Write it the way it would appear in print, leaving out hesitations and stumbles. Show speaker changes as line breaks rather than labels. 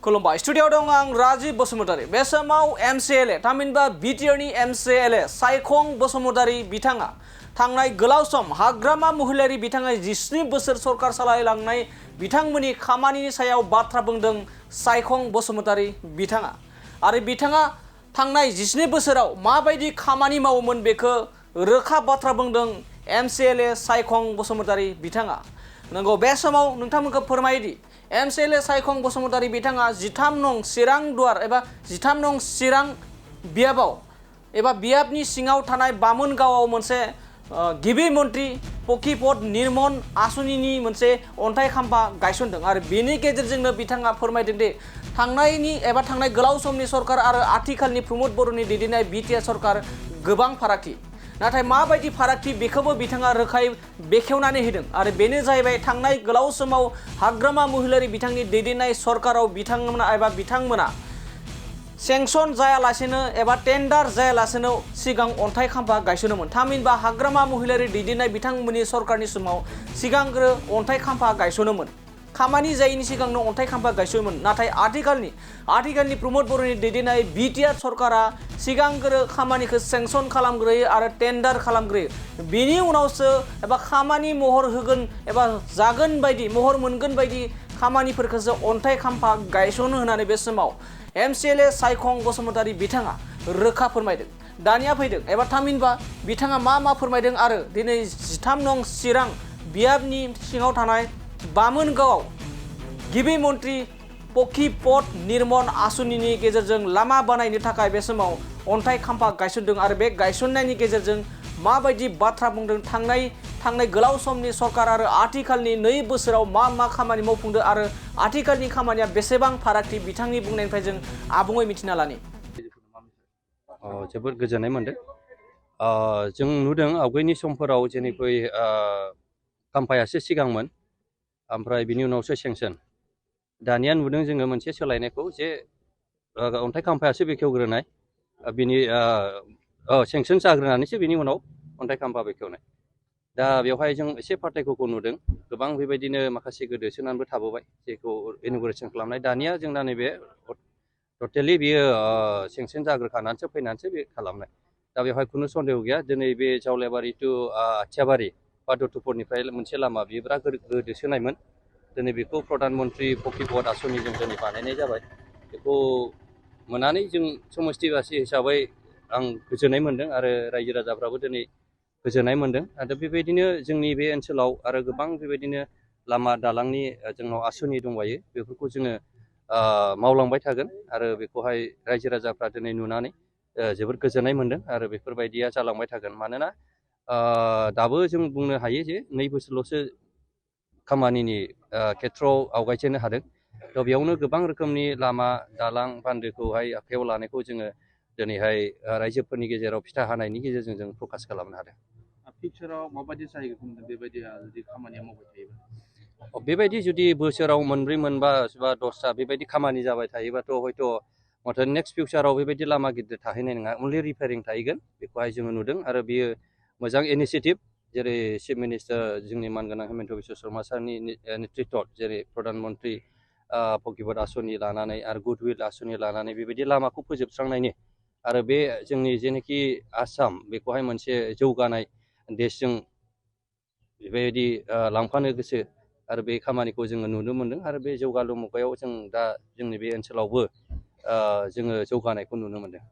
खुलुमबाय स्टुडियोआव दं आं राजीव बसुमतारी। बे समाव एमसिएलए थामहिनबा बिटिआरनि एमसिएलए सायखं बसुमतारी बिथाङा थांनाय गोलाव सम हाग्रामा महिलारी बिथाङा 17 बोसोर सरकार सालायलांनाय बिथांमोननि खामानिनि सायाव बाथ्रा बुंदों सायखं बसुमतारी बिथाङा। आरो बिथाङा थांनाय 17 बोसोराव माबायदि खामानि मावोमोन बेखौ रोखा बाथ्रा बुंदों एमसिएलए सायखं बसुमतारी बिथाङा। नंगौ, बे समाव नोंथांमोनखौ फोरमायदि एमसिएलए सायखं बसुमतारी बिथाङा 13 नं चिरां दुवार एबा 13 नं चिरां बियाबाव एबा बियाबनि सिङाव थानाय बामोनगावआव मोनसे गिबि मन्त्रि पकिपत निर्मन आसुनिनि मोनसे अन्थाइ खाम्फा गायसनदों। आरो बेनि गेजेरजोंनो बिथाङा फोरमायदों दि थांनाय गोलाव समनि सरकार आरो आथिखालनि प्रमद बर'नि दैदेननाय बिटिआर सरकार गोबां फारागथि। नाथाय माबायदि फारागथि बेखौबो बिथाङा रोखायै बेखेवनानै होदों। आरो बेनो जाहैबाय थांनाय गोलाव समाव हाग्रामा महिलारी बिथांनि दैदेननाय सरकाराव बिथांमोना सेंसन जायालासेनो एबा टेन्डार जायालासेनो सिगां अन्थाइ खाम्फा गायसनोमोन। थामहिनबा हाग्रामा महिलारी दैदेननाय बिथांमोननि सरकारनि समाव सिगांग्रो अन्थाइ खाम्फा गायसनोमोन, खामानि जायैनि सिगांनो अन्थाइ खाम्फा गायसनोमोन। नाथाय आथिखालनि प्रमद बर'नि दैदेननाय बिटिआर सरकारा सिगांग्रो खामानिखौ सेंसन खालामग्रोयो आरो टेन्डार खालामग्रोयो। बेनि उनावसो एबा खामानि महर होगोन एबा जागोन बायदि महर मोनगोन बायदि खामानिफोरखौसो अन्थाइ खाम्फा गायसनो होननानै बे समाव एमसिएलए सायखं बसुमतारी बिथाङा रोखा फोरमायदों। दानिया फैदों एबा थामहिनबा बिथाङा मा फोरमायदों आरो दिनै 13 नं चिरां बियाबनि सिङाव थानाय बामोनगावआव गिबि मन्त्रि पकिपत निर्मन आसुनिनि गेजेरजों लामा बानायनो थाखाय बे समाव अन्थाइ खाम्फा गायसनदों। आरो बे गायसननायनि गेजेरजों माबायदि बाथ्रा बुंदों थांनाय गोलाव समनि सरकार आरो आथिखालनि 2 बोसोराव मा खामानि मावफुंदों आरो आथिखालनि खामानिया बेसेबां फारागथि बिथांनि बुंनायनिफ्राय जों आबुङै मिथिना लानि।
जोबोद गोजोननाय मोनदों। जों नुदों आवगायनि समफोराव जेनिख्रुइ खाम्फायासो सिगांमोन, ओमफ्राय बिनि उनावसो सेंसन। दानिया नुदों जोङो मोनसे सोलायनायखौ जे अन्थाइ खाम्फायासो बेखेवग्रोनाय, बिनि सेंसन जाग्रोनानैसो बिनि उनाव अन्थाइ खाम्फा बेखेवनाय। दा बेवहाय जों एसे पार्थक्यखौ नुदों। गोबां बेबायदिनो माखासे गोदोसोनानैबो थाबोबाय जेखौ इन'ग्रेसन खालामनाय। दानिया जोंना नैबे टटेलि बियो सेंसन जाग्रोखानानैसो फैनानैसो बे खालामनाय। दा बेवहाय खुनु सन्देह गैया। दिनै बे जावलियाबारि टु आथियाबारि बा दतुपुरनिफ्राय मोनसे लामा बियो बिराद गोदोसोनायमोन। दिनै बेखौ प्रधान मन्त्रि पकिपत आसनिजों दिनै बानायनाय जाबाय। बेखौ मोननानै जों समस्थिबासि हिसाबै आं गोजोननाय मोन्दों आरो रायजो राजाफ्राबो दिनै गोजोननाय मोन्दों। आरो बेबायदिनो जोंनि बे ओनसोलाव आरो गोबां बेबायदिनो लामा दालांनि जोंनाव आसनि दंबायो। बेफोरखौ जोङो मावलांबाय थागोन आरो बेखौहाय रायजो राजाफ्रा दिनै नुनानै जोबोद गोजोननाय मोन्दों आरो बेफोरबायदिया जालांबाय थागोन। मानोना दाबो जों बुंनो हायो जे 2 बोसोरल'सो खामानिनि खेथ्रआव आवगायजेननो हादों। थ' बेयावनो गोबां रोखोमनि लामा दालां बान्दोखौहाय आखायाव लानायखौ जोङो दिनैहाय रायजोफोरनि गेजेराव फिथा हानायनि गेजेरजों जों फकास खालामनो हादों।
फिउचाराव माबायदि जाहैगोन बेबायदि जुदि खामानिया मावबाय थायोबा?
बेबायदि जुदि बोसोराव 4 मोनबा बा 10टा बेबायदि खामानि जाबाय थायोबाथ' हयथ' नेक्स्ट फिउचाराव बेबायदि लामा गिदिर थाहैनाय नङा, अनलि रिपेयारिं थाहैगोन। बेखौहाय जोङो नुदों आरो बियो मोजां इनिसियेटिभ। जेरै चिफ मिनिस्टार जोंनि मानगोनां हेमन्त बिश्व शर्मा सारनि नेतृत्व, जेरै प्रधान मन्त्रि पकिपत आसनि लानानै आरो गुडविल आसनि लानानै बेबायदि लामाखौ फोजोबस्रांनायनि आरो बे जोंनि जेनाखि आसाम बेखौहाय मोनसे जौगानाय देशजों बेबायदि लांफानो गोसो आरो बे खामानिखौ जोङो नुनो मोन्दों। आरो बे जौगालु मुगायाव जों दा जोंनि बे ओनसोलावबो जोङो जौगानायखौ नुनो मोन्दों।